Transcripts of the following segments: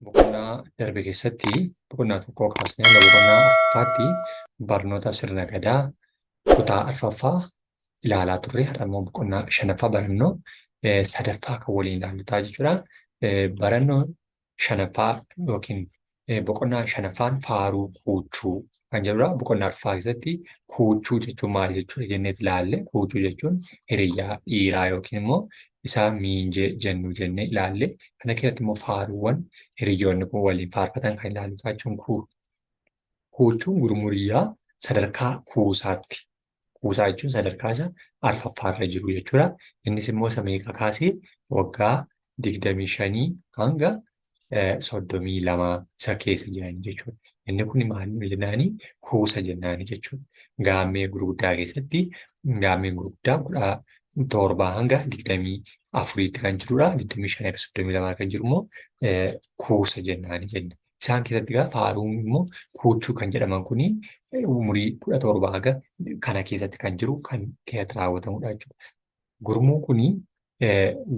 Boqonnaa darbe keessatti boqonnaa tokkoo kaasnee hanga boqonnaa arfaffaatti barnoota sirna gadaa kutaa arfaffaa ilaalaa turre. Har'a immoo boqonnaa shanaffaa barannoo sadaffaa kan waliin ilaallu ta'a jechuudha. Barannoo shanaffaa yookiin boqonnaa shanaffaan faaruu kuuchuu kan jedhudha. Boqonnaa arfaffaa keessatti kuuchuu jechuun maal jechuudha jennee ilaalle. Kuuchuu jechuun hiriyyaa dhiiraa yookiin immoo isa miinjee jennu jennee ilaalle. Kana keessatti immoo faaruuwwan hiriyyoonni kun waliin faarfatan kan ilaallu ta'a jechuun kuuchuun gurmuriyyaa sadarkaa kuusaatti. Kuusaa jechuun sadarkaa isa arfaffaarra jiru jechuudha. Innis immoo isa meeqa kaasee waggaa 25 hanga 32 isa keessa jiran jechuudha. Inni kun maal jennaani? Kuusa jennaani jechuudha. Gaammee gurguddaa keessatti gaammeen gurguddaan 17 hanga 24tti kan jirudha. 25 hanga 32 kan jiru immoo kuusa jennaani jenna. Isaan keessatti egaa faaruun immoo kuuchuu kan jedhaman kuni umurii 17 haga kana keessatti kan jiru kan keessatti raawwatamudha jechuudha. Gurmuun kuni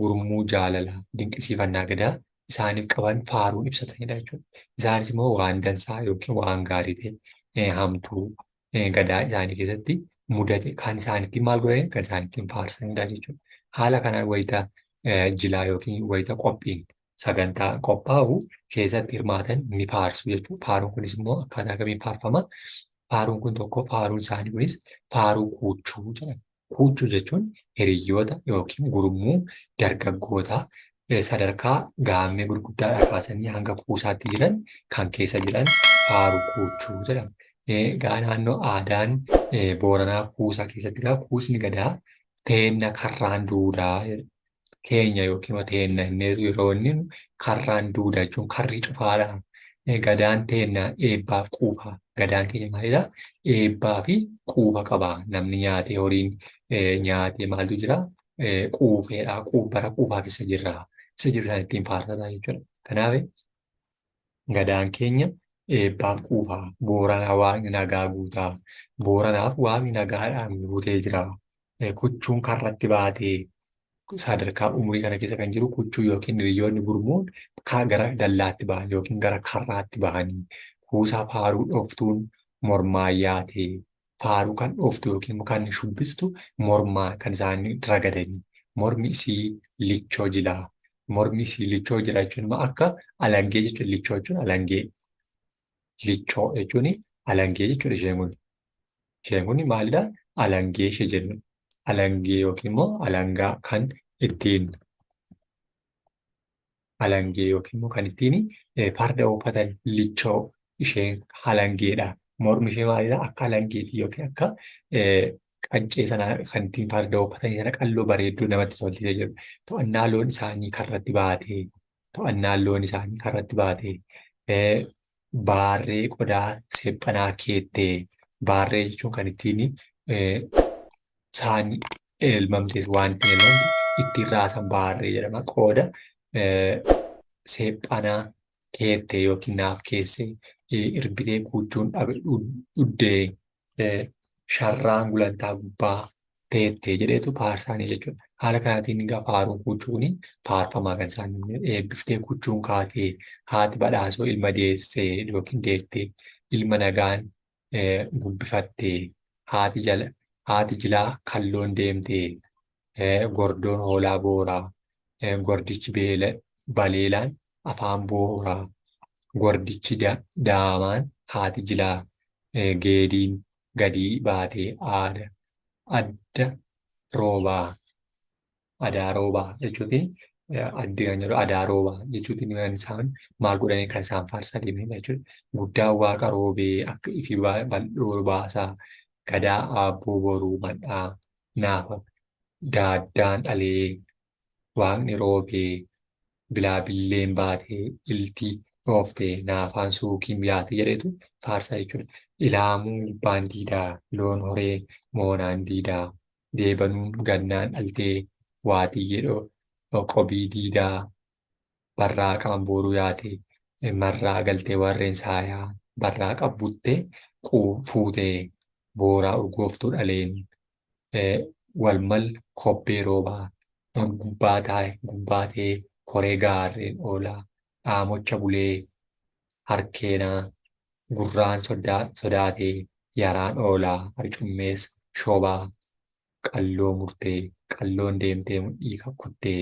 gurmuu jaalala dinqisiifannaa gadaa isaaniif qaban faaruun ibsatanidha jechuudha. Isaanis immoo waan dansaa yookiin waan gaarii ta'e hamtuu gadaa isaanii keessatti mudate kan isaan ittiin maal godhani kan isaan ittiin faarsanidha jechuudha. Haala kanaan wayita jilaa yookiin wayita qophiin sagantaa qophaa'u keessatti hirmaatan ni faarsu jechuudha. Faaruun kunis immoo akkaataa kamiin faarfama? Faaruun kun tokko faaruun isaanii kunis faaruu kuuchuu jedhama. Kuuchuu jechuun hiriyyoota yookiin gurmuu dargaggootaa sadarkaa gaammee gurguddaadhaa kaasanii hanga kuusaatti jiran kan keessa jiran faaruu kuuchuu jedhama. Egaa naannoo aadaan Booranaa kuusaa keessatti egaa kuusni gadaa teenna karraan duudaa keenya yookiin teenna inneetu yeroo inni karraan duuda jechuun karri cufaadha. Gadaan teenna eebbaaf quufa. Gadaan keenya maalidha? Eebbaa fi quufa qaba. Namni nyaatee horiin nyaatee maaltu jira? Quufeedha. Bara quufaa keessa jirra. Isa jiru isaan ittiin faarfataa jechuudha. Kanaaf gadaan keenya eebbaaf quufa. Booranaa waaqni nagaa guutaa. Booranaaf waaqni nagaadhaan guutee jira. Kuchuun karratti baatee sadarkaa umurii kana keessa kan jiru kuchuu yookiin hiriyoonni gurmuun gara dallaatti bahan yookiin gara karraatti bahanii kuusaa faaruu dhooftuun mormaa yaatee faaruu kan dhooftu yookiin kan shubbistu mormaa kan isaan ragadanii mormi isii lichoo jilaa mormi isii lichoo jila jechuun immoo akka alangee jechuudha lichoo jechuun alangee lichoo jechuun alangee jechuudha isheen kun. Isheen kun maalidha? Alangee ishee jennu. Alangee yookiin immoo alangaa kan ittiin alangee yookiin immoo kan ittiin farda oofatan lichoo isheen alangeedha. Mormi ishee maalidha? Akka alangeetii yookiin akka qancee sana kan ittiin farda oofatanii sana qalloo bareedduu namatti tolti jechuudha. To'annaa loon isaanii karratti baatee to'annaan loon isaanii karratti baatee baarree qodaa seephanaa keettee baarree jechuun kan ittiin saani elmamtes waan ittiin elmamte ittiin raasan baarree jedhama. Qooda seephanaa keettee yookiin naaf keessee irbitee kuuchuun dhabe dhuddee sharraan gulantaa gubbaa teettee jedheetu faarsaanii jechuudha. Haala kanaatiin egaa faaruun kuuchuu kun faarfamaa kan isaan eebbiftee kuchuun kaatee haati badhaasoo ilma deessee yookiin deettee ilma nagaan gubbifattee haati jala haati jilaa kalloon deemtee gordoon hoolaa booraa gordichi beela baleelaan afaan booraa gordichi daamaan haati jilaa geediin gadii baatee aada adda roobaa adaa roobaa jechuutiin addi kan jedhu adaa roobaa jechuutiin kan isaan maal godhanii kan isaan faarsaa deemanidha jechuudha. Guddaan waaqa roobee akka ifi bal'oo baasaa gadaa aabboo boruu madhaa naafa daaddaan dhalee waaqni roobee bilaabilleen baatee ilti dhooftee naafaan suukiin yaate jedhetu faarsaa jechuudha. Ilaamuu gubbaan diidaa loon horee moonaan diidaa deebanuun gannaan dhaltee waatiyyee qobii diidaa barraaqaan booruu yaate marraa galtee warreen saayaa barraaqa buttee fuutee booraa urgooftuu dhaleen walmal kobbee roobaa gubbaa taa'e gubbaa ta'ee koree gaarreen oolaa Dhaamocha bulee, harkeenaa, gurraan sodaatee, yaraan oolaa, harcummees shobaa, qalloo murtee, qalloon deemtee mudhii kuttee,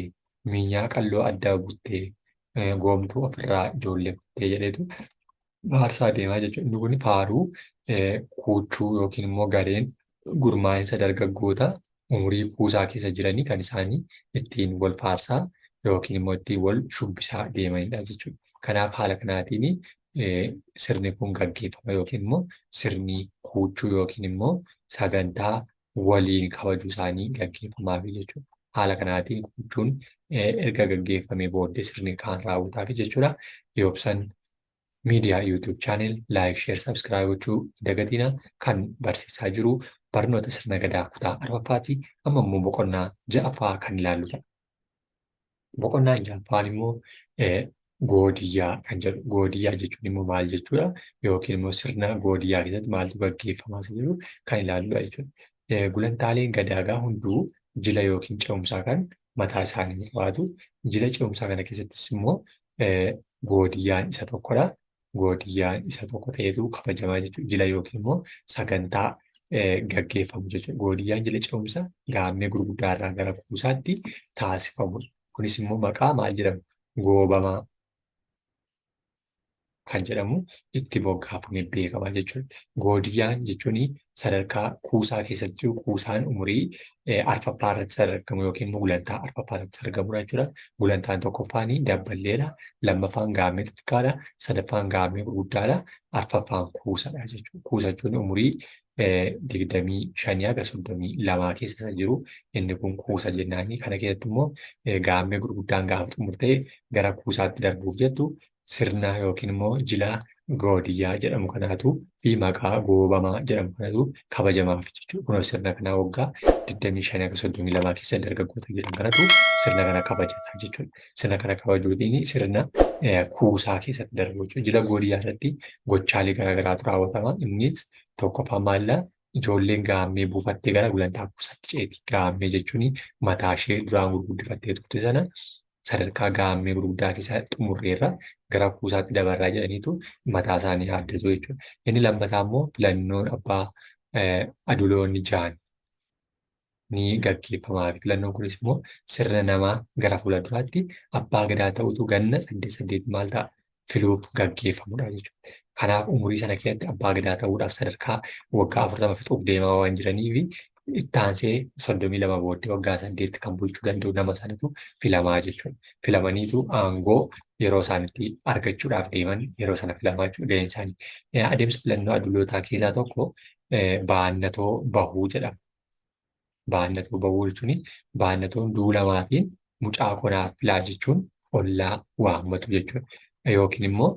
miinyaa qalloo addaa buttee, goomtuu ofirraa ijoollee kuttee jedheetu faarsaa deemaa jechuudha. Inni kun faaruu kuuchuu yookiin immoo gareen gurmaa'insa dargaggoota umurii kuusaa keessa jiranii kan isaanii ittiin wal faarsaa yookiin immoo ittiin wal shubbisaa deemanidha jechuudha. Kanaaf haala kanaatiin sirni kun gaggeeffama yookiin immoo sirni kuuchuu yookiin immoo sagantaa waliin kabajuu isaanii gaggeeffamaafi jechuudha. Haala kanaatiin kuuchuun erga gaggeeffamee booddee sirni kaan raawwataafi jechuudha. Yoobsan Miidiyaa YouTube channel like, share, subscribe gochuu hin dagatina. Kan barsiisaa jiru barnoota sirna gadaa kutaa arfaffaati. Amma immoo boqonnaa ja'affaa kan ilaallu ta'a. Boqonnaan ja'affaan immoo goodiyyaa kan jedhu. Goodiyyaa jechuun immoo maal jechuudha? Yookiin immoo sirna goodiyyaa keessatti maaltu gaggeeffamaa isa jedhu kan ilaalludha jechuudha. Gulantaaleen gadaagaa hunduu jila yookiin ce'umsaa kan mataa isaanii ni qabaatu. Jila ce'umsaa kana keessattis immoo goodiyyaan isa tokkodha. Goodiyyaan isa tokko ta'etu kabajamaa jechuudha. Jila yookiin immoo sagantaa gaggeeffamu jechuudha. Goodiyyaan jila ce'umsa gaammee gurguddaa irraa gara kuusaatti taasifamudha. Kunis immoo maqaa maal jedhamu? Goobamaa kan jedhamu itti moggaafamee beekama jechuudha. Goodiyyaan jechuun sadarkaa kuusaa keessatti kuusaan umurii arfaffaa irratti sadarkamu yookiin immoo gulantaa arfaffaa irratti argamudha jechuudha. Gulantaan tokkoffaan dabballeedha, lammaffaan gaammee xixiqqaadha, sadaffaan gaammee gurguddaadha, arfaffaan kuusadha jechuudha. Kuusa jechuun umurii 25 haga 32 keessa isa jiru inni kun kuusa jennaani. Kana keessatti immoo gaammee gurguddaan gaafa xumurtee gara kuusaatti darbuuf jettu sirna yookiin immoo jila goodiyyaa jedhamu kanaatu fi maqaa goobamaa jedhamu kanatu kabajamaaf jechuudha. Kunoo sirna kanaa waggaa 25 haga 32 keessa dargaggoota jiran kanatu sirna kana kabajata jechuudha. Sirna kana kabajuutiin sirna kuusaa keessatti darbu jechuudha. Jila goodiyyaa irratti gochaalee garaagaraatu raawwatama. Innis tokkoffaa maalla ijoolleen gaammee buufattee gara gulantaa kuusaatti ceeti. Gaammee jechuun mataa ishee duraan gurguddifattee turte sana sadarkaa gaammee gurguddaa keessa xumurreerra gara kuusaatti dabarraa jedhaniitu mataa isaanii haaddatu jechuudha. Inni lammataa immoo filannoon abbaa aduloonni ja'an ni gaggeeffamaa. Filannoon kunis immoo sirna namaa gara fuula duraatti abbaa gadaa ta'utu ganna saddeet saddeet maal ta'a filuuf gaggeeffamudha jechuudha. Kanaaf umurii sana keessatti abbaa gadaa ta'uudhaaf sadarkaa waggaa 40 fixuuf deemaa waan jiraniif itti aansee 32 booddee waggaa 8 kan bulchuu danda'u nama sanatu filamaa jechuudha. Filamaniitu aangoo yeroo isaanitti argachuudhaaf deeman yeroo sana filamaa jechuudha gaheen isaanii. Adeemsa filannoo adulootaa keessaa tokko baannatoo bahuu jedhama. Baannatoo bahuu jechuun baannatoon duula maatiin mucaa koo naaf filaa jechuun ollaa waammatu jechuudha. Yookiin immoo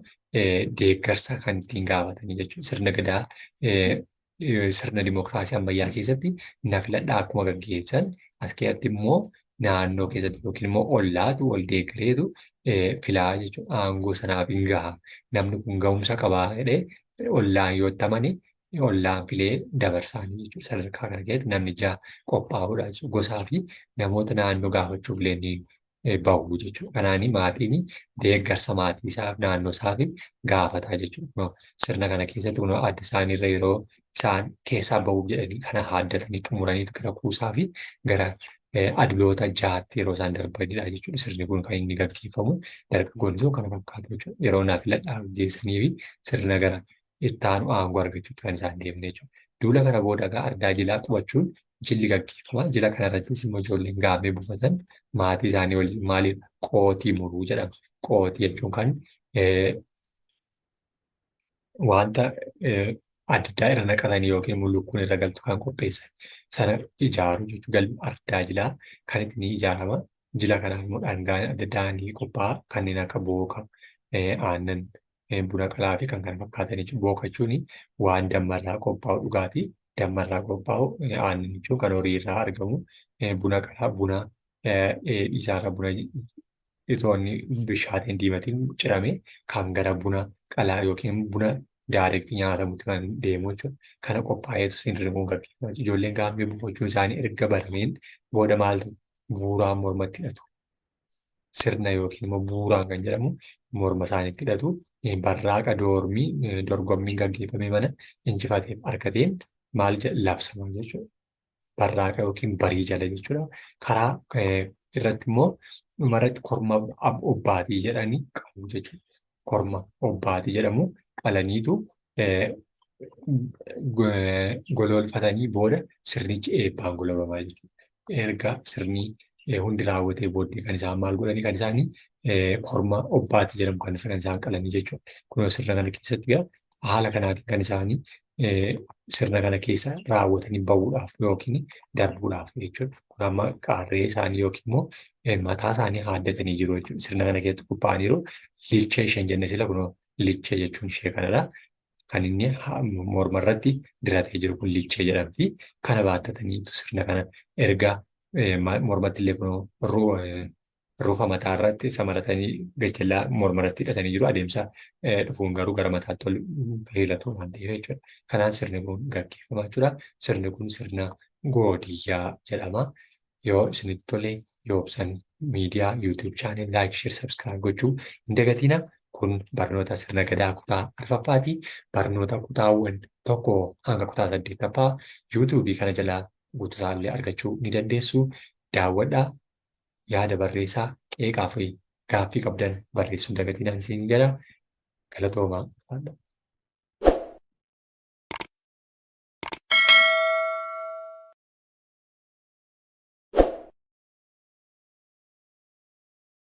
deeggarsa kan ittiin gaafatanii jechuudha. Sirna gadaa sirna dimokiraasii ammayyaa keessatti na filadhaa akkuma gaggeessan as keessatti immoo naannoo keessatti yookiin immoo ollaatu wal deeggareetu filaa jechuudha. Aangoo sanaaf hin gaha. Namni kun gahumsa qabaa jedhee ollaan yoo itti amane ollaan filee dabarsaanii jechuudha. Sadarkaa kana keessatti namni jaha qophaa'uudha jechuudha. Gosaa fi namoota naannoo gaafachuuf illee ni bahu jechuudha. Kanaani maatiin deeggarsa maatii isaaf naannoo isaaf gaafataa jechuudha. Sirna kana keessatti kunoo adda isaaniirra yeroo isaan keessaa bahuuf jedhanii kana haaddatanii xumuranii gara kuusaa fi gara aduloota jahaatti yeroo isaan darbanidha jechuudha. Sirni kun kan inni gaggeeffamu dargaggoonni sun kana fakkaatu jechuudha. Yeroo naaf filadhaa geessanii fi sirna gara itti aanu aangoo argachuutti kan isaan deemne jechuudha. Duula kana booda egaa ardaa jilaa qubachuun jilli gaggeeffama. Jila kana irrattis immoo ijoolleen gaammee buufatan maatii isaanii waliin maaliif qootii muruu jedhama. Qootii jechuun kan wanta adda addaa irra naqatanii yookiin immoo lukkuun irra galtu kan qopheessan sana ijaaru jechuudha. Galmi ardaa jilaa kan itti ni ijaarama. Jila kanaaf immoo dhangaan adda addaa ni qophaa'a. Kanneen akka booka, aannan, buna qalaa fi kan kana fakkaatan jechuudha. Booka jechuun waan dammarraa qophaa'u dhugaatii dammarraa qophaa'u aannan jechuun kan horii irraa argamu buna qalaa buna dhiisaarra buna itoo inni bishaatiin diimatiin cirame kan gara buna qalaa yookiin buna daayirektii nyaatamutti kan deemu jechuudha. Kana qophaa'eetu sirni kun gaggeeffama. Ijoolleen gaammee buufachuun isaanii erga barameen booda maaltu bu'uuraan mormatti hidhatu. Sirna yookiin immoo buuraan kan jedhamu morma isaaniitti hidhatu. Barraaqa doormii dorgommiin gaggeeffame mana injifateef argateen maal labsama jechuudha. Barraaqa yookiin barii jala jechuudha. Karaa irratti immoo dhumarratti korma obbaatii jedhanii qabu jechuudha. Korma obbaatii jedhamu qalaniitu goloolfatanii booda sirnichi eebbaan gololamaa jechuudha. Erga sirni hundi raawwatee booddee kan isaan maal godhanii kan isaanii korma obbaatii jedhamu kan isaan qalanii jechuudha. Kunoo sirna kana keessatti egaa haala kanaatiin kan isaanii sirna kana keessa raawwatanii bahuudhaaf yookiin darbuudhaaf jechuudha. Kun amma qaarree isaanii yookiin immoo mataa isaanii haaddatanii jiru jechuudha. Sirna kana keessatti qophaa'aniiru. Lichee isheen jenne sila kunoo lichee jechuun ishee kanadha. Kan inni morma irratti diratee jiru kun lichee jedhamti. Kana baattataniitu sirna kana erga mormatti illee kunoo ruufa mataa irratti isa maratanii gajjallaa morma irratti hidhatanii jiru. Adeemsa dhufuun garuu gara mataatti ol hilatu waan ta'eef jechuudha. Kanaan sirni kun gaggeeffama jechuudha. Sirni kun sirna goodiyyaa jedhama. Yoo isinitti tole Yoobsan miidiyaa YouTube channel like, share, subscribe gochuu hin dagatina. Kun barnoota sirna gadaa kutaa arfaffaati. Barnoota kutaawwan 1 hanga kutaa 8ffaa YouTube kana jalaa guutusaallee argachuu ni dandeessu. Daawwadhaa, yaada barreessaa, qeeqaa fi gaaffii qabdan barreessuu hin dagatinaan isin jedha. Galatoomaa.